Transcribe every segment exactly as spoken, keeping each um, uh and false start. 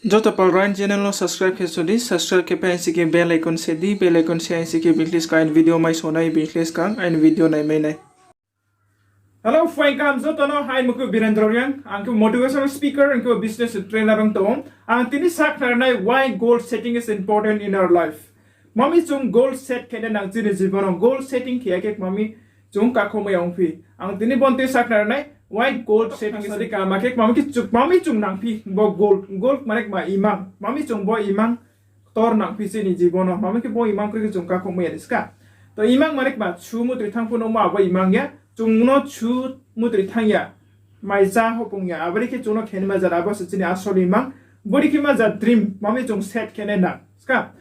Joto pal Ryan channel no subscribe khe sodi, subscribe khe pai si khe bell icon se di, bell icon se si khe bini khe skang aini video mai sonai, bini khe skang aini video naimai nai. Hello, phuaing kaham joto no, aini mung khe Birendra Reang, ang khe motivational speaker, ang khe business trainer ong tong ou. Ang tini sakhnari nai why goal setting is important in our life. Mami chung goal set khe nai nang chini jibon wo, goal setting khe ya khe mami chung kakhomai ya ongphi. Ang tini bo ni tui sakhnari nai why goal setting is, kaham khe mami khe chung, mami chung nangphi bo goal, goal mane kma imang. Mami chung bo imang ktor nangphi chini jibon wo. Mami khe bo imang kroi khe chung kakhomai ya ni ska. To imang mane kma chu mutri thanng pho no ma abo imang ya. Chung no chu mutri thanng ya. Mai chá hopung ya. Abo dei khe chung no khe nai ma jat abo se chini asol imang. Bo dei khe ma jat dream. Mami chung set khe nai nang ska.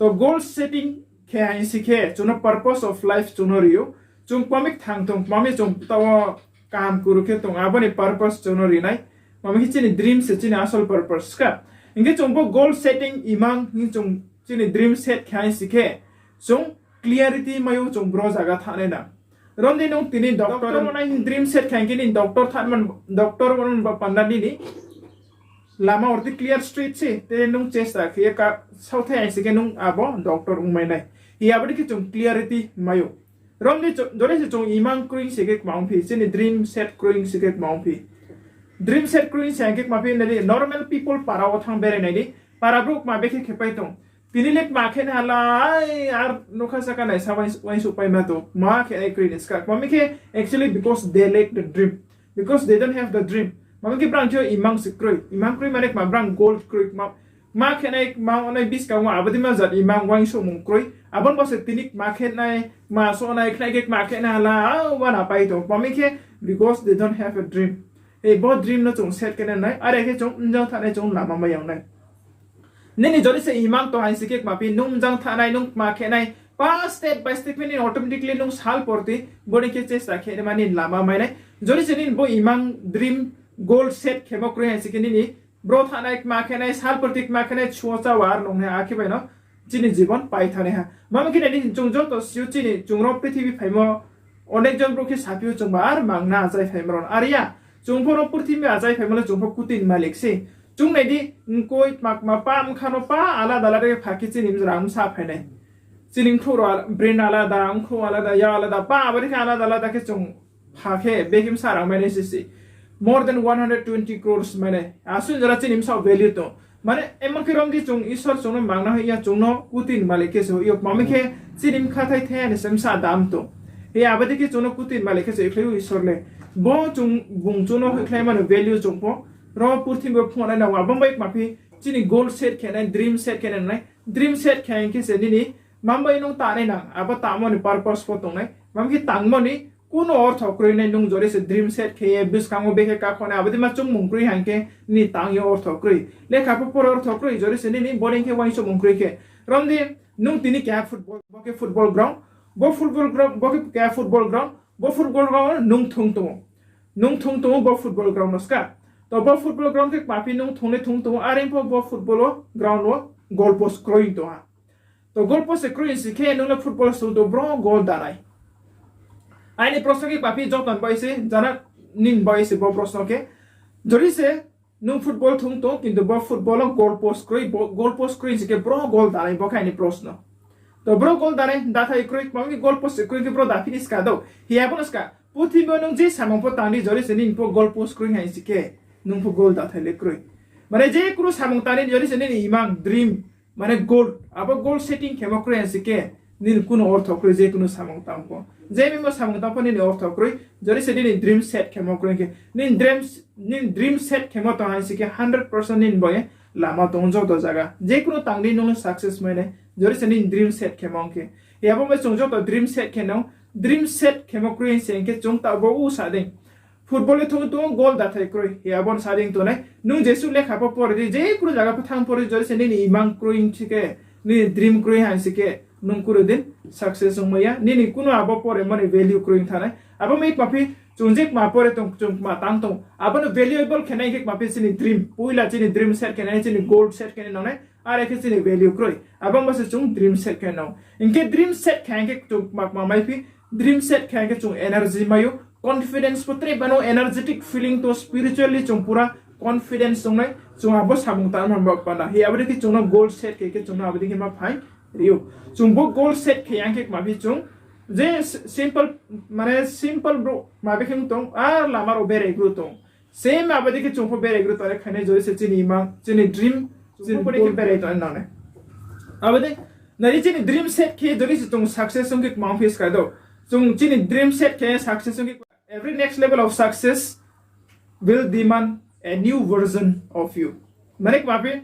To goal setting khe hai si khe chung no purpose of life chung no ri ou. Chung kmami kthang tong, kmami chung taoh wo kaham kuru khe tong, abo ni purpose chung no ri nai. Mami khe chini dream se chini asol purpose ska. Hing khe chung bo goal setting imang hing chung chini dream set khe hai si khe chung clarity mai ou, chung bro zaga thanng nai nang. Rom di nung tini doctor, doctor nai hing dream set khe hing khe nini doctor thanng man, doctor man ba panda nini lama ordi clear straight se, te nung chesta khe ye ka saothai hai si khe nung abo doctor ongmai nai. Hi abo dei khe chung clarity mai ou. Rom di chu-, jodi se chung imang kroi si khe kma ongphi, chini dream set kroi si khe kma ongphi. Dream set kroi se hing khe kma phi nai di, normal people para wo thanng berai nai di, para brouh kma bekhe khe pai tong. Tini le kma khe nai hala, ai, ar nokha saka naisa uaing-, uaingsouhpaima tong. Kma khe nai kroi ni ska. Kma mi khe actually because they lack the dream. Because they don't have the dream. Kma mi khe brang khe imang se kroi. Imang kroi mane kma brang goal kroi. Kma, kma khe nai kma ongnai buskang wo abo dei ma jat imang uaingsouhmung kroi. Abo ni bo se tini kma khe nai, kma so nai khnai khe kma khe nai hala, a, uana pai tong. Kma mi khe because they don't have a dream. Ei bo dream no chung set khe nai nai, are khe chung mjang thanai chung lama mai ya nai. Nini jodi se imang tong hai si khe kma phi nung mjang thanai, nung kma khe nai, pa step by step nini automatically nung sal porti, bo ni khe chesta khe nai ma nini lama mai nai. Jodi se nini bo imang dream goal set khemo kroi hai si khe nini bro thanai kma khe nai, sal porti kma khe nai, chuo chawa ar nung nai, akhe bai no chini jibon pai thanai ha. Mami khe nai di chung joto si ou chini chung ro prithibi phaimo onek jon brouh khe saphi ou chung ba ar mangna achai phaimo ro. Are ya, chung pho ro purthimbi achai phaimo le chung pho kuti ni malik se. Chung nai di, mkoi kma kma pa mkha no pa alada alada khe pha khe chini rang bsa phai nai. Chini mkhrouh ro al-, brain alada, mkhrouh alada, ya alada, pa abo dei khe alada alada khe chung pha khe bekhe bsa rang mai nai se se. More than one hundred twenty crores mai nai. Asuh jora chini bsa value tong. Mane, emon khe rom di chung Isor chung no mangna hoih ya, chung no kuti ni malik khe se hoih ou, kma mi khe chini bkha thai thai ni se bsa dam tong. Hi abo dei khe chung no kuti ni malik khe se hoihkhlai ou Isor le. Bo chung bung chung no hoihkhlaima ni value chung pho ro purthimbi wo phung nai nang, abo bai kma phi chini goal set khe nai, dream set khe nai nai. Dream set khe hing khe se nini mami bai nung ta nai nang, abo tangmo ni purpose pho tong nai. Mami khe tangmo ni kuno ortho kroi nai, nung jodi se dream set khe ye buskang wo bekhe kakhonai abo dei ma chungmung kroi hing khe nini tang yo ortho kroi. Lekha pho pore ortho kroi, jodi se nini bo dei khe uaingsouhmung kroi khe. Rom di nung tini keha football, bo khe football ground, bo football ground, bo khe keha football ground, bo football ground nung thung tong ou. Nung thung tong ou bo football ground no ska. To bo football ground khe kma phi nung thung le thung tong ou, are pho bo football wo ground wo goal post kroi tong ha. To goal post se kroi si khe nung le football sung tong bro goal danai. Aini prosno khe kma phi joto ni bai se, jana nini bai se bo prosno khe. Jodi se nung football thung tong, kintu bo football wo goal post kroi, bo goal post kroi si khe bro goal danai, bo khe aini prosno. To bro goal danai, dathai kroi, kma mi goal post se kroi khe bro daphi ni ska dou. Hi abo no ska, purthimbi wo nung je samung pho tang di, jodi se nini pho goal post kroi hai si khe, nung pho goal dathai le kroi. Mane je kunu samung tang di, jodi se nini imang, dream, mane goal, abo goal setting khemo kroi hai si khe, nini kuno ortho kroi, je kunu samung tang pho. Je mimo samung tang pho nini ortho kroi, jodi se nini dream set khemo kroi khe, nini dream, nini dream set khemo tong hai si khe hundred percent nini bo ye lama tong joto zaga. Je kunu tang di nung no success mai nai, jodi se nini dream set khemo ong khe. Hi abo bai chung joto dream set khe nang, dream set khemo kroi se hing khe chung taoh bo u sa dei. Football le thung tong ou, goal dathai kroi. Hi abo no sa dei tongnai. Nung jesuh lekha pho pore di, je kunu zaga pho thanng pore di, jodi se nini imang kroi si khe, nini dream kroi hai si khe, nung kunu din success ongmai ya. Nini kunu abo poremo ni value kroi thanai. Abo mi kma phi, chung je kma pore tong, chung kma tang tong, abo no valuable khe nai hing khe kma phi chini dream. Poila chini dream set khe nai, chini goal set khe nai nangnai. Are khe chini value kroi. Abo bo se chung dream set khe nang. Hing khe dream set khe hing khe chung kma kma mai phi, dream set khe hing khe chung energy mai ou, confidence pho tre bano energetic feeling tong, spiritually chung pura confidence tongnai, chung abo samung tangma bo panda. Hi abo dei khe chung no goal set khe khe chung no abo dei khe ma phai ri ou. Chung bo goal set khe ya khe kma phi chung je s-, simple, mane simple brouh ma be khe tong, ar lama rao berai gru tong. Same abo dei khe chung pho berai gru tong, are khainai jori se chini imang, chini dream, chung pho bo dei khe berai tong nang nai. Abo dei, nai chini dream set khe jori se chung success ong khe kma ong phi ska do. Chung chini dream set khe success ong khe, every next level of success will demand a new version of you. Mane kma phi,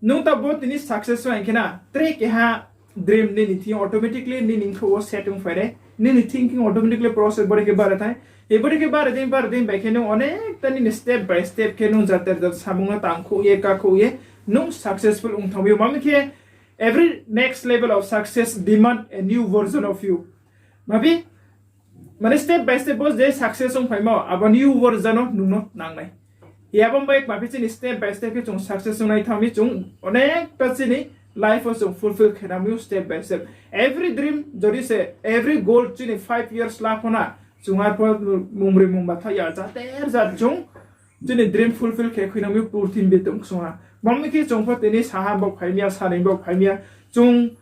nung ta bo tini success ong khe na, tre keha dream nini thing automatically nini bkhrouh wo set ong phai nai, nini thinking automatically process bore khe bare thai. Hi bore khe bare dei, bare dei bai khe nung onek ta nini step by step khe nung jater jat samung no tangkhouh ye, kakhouh ye, nung successful ong thang ou. Mami khe every next level of success demand a new version of you. Mabi, mane step by step bo je success ong phaimo, abo new version no nung no nang nai. Hi abo bai kma phi chini step by step khe chung success ong nai thang mi chung onek ta chini life wo chung fulfill khe nang mi ou step by step. Every dream, jori se every goal chini five years la pho na, chung arpho mungbroi mungba tha ya, jater jat chung chini dream fulfill khe khui nang mi ou purthimbi tong ksung ha. Mami khe chung pho tini saha bo phai mi ya, sanoi bo phai mi ya, chung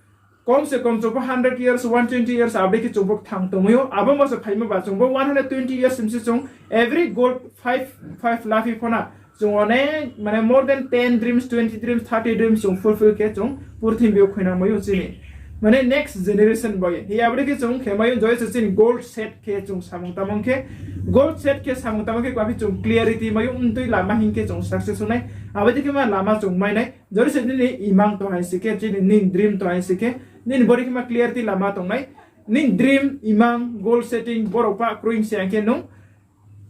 kom se kom chung pho hundred years, one twenty years, abo dei khe chung pho kthang tongmai ou. Abo mo se phaimo ba chung bo one hundred twenty years sim se chung every goal five, five la phi pho na, chung onek, mane more than ten dreams, twenty dreams, thirty dreams chung fulfill khe chung purthimbi yo khuinang mai ou chini, mane next generation bai. Hi abo dei khe chung khe mai ou, joi se chini goal set khe chung samung tangmo khe, goal set khe samung tangmo khe kma phi chung clarity mai ou, mtui lama hing khe chung success ong nai. Abo dei khe ma lama chung mai nai. Jori se nini imang tong hai se khe, chini nini dream tong hai se khe, nini bore khe ma clarity lama tong nai. Nini dream, imang, goal setting, borao pah kroing se ya khe nung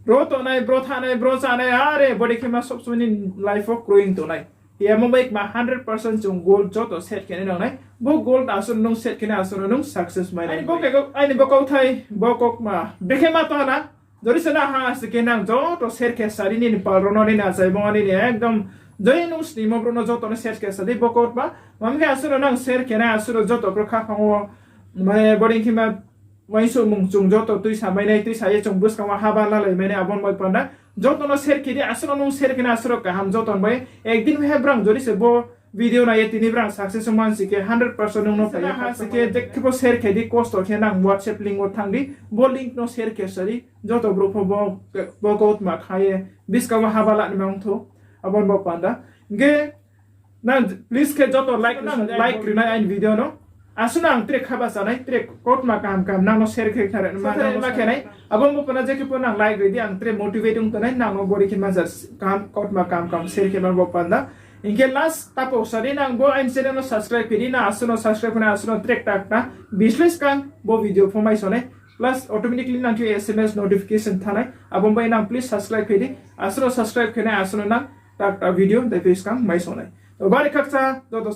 ro tongnai, bro thanai, bro chánai, are bore khe ma sob somoi nini life wo kroing tong nai. Hi amo bai kma hundred percent chung goal joto set khe nai nang nai. Bo goal asuh no nung set khe nai, asuh no nung success mai nai. Aini bo kau-, aini bo kauthai, bo kautma brekhe ma tong ha na. Jori se na ha se khe nang joto share khe sa di nini pal rao no, nini achai bo nini ekdom joi nung snimo brouh no joto no share khe sa di bo kautma. Mami khe asuh no nang share khe nai, asuh no joto brouh khaphang wo, mane bore khe ma uaingsouhmung chung joto tuisa mai nai, tuisa ye chung buskang wo haba lalai mai nai, abo ni bai panda. Joto no share khe di, asuh no nung share khe nai, asuh no kaham joto ni bai. Ekdin he brang jori se bo video nai ye tini brang success ong man si khe hundred percent nung no phai ha si khe, je khe bo share khe di, kosto khe nang WhatsApp link wo thanng di, bo link no share khe sa di, joto brouh pho bo, bo kautma kha ye buskang wo haba la ni ma ong thou, abo ni bo panda. Hing khe nang please khe joto like, nang like ri nai aini video no. Asuh no ang tre khaba sa nai, tre kautma kaham kaham nang no share khe khnari ma khe nai. Abo ni bo panda je khe pho nang like ri di, ang tre motivate ong tong nai, nang no bore khe ma kaham, kautma kaham kaham share khe ma bo panda. Hing khe last tapo sa di, nang bo aini channel no subscribe khe di, nang asuh no subscribe khe nai, asuh no tre kta kta bislei skang bo video pho mai so nai. Plus automatically nang khe S M S notification thanng nai, abo ni bai nang please subscribe khe di, asuh no subscribe khe nai, asuh no nang kta kta video daiphai skang mai so nai. To bari khakchang joto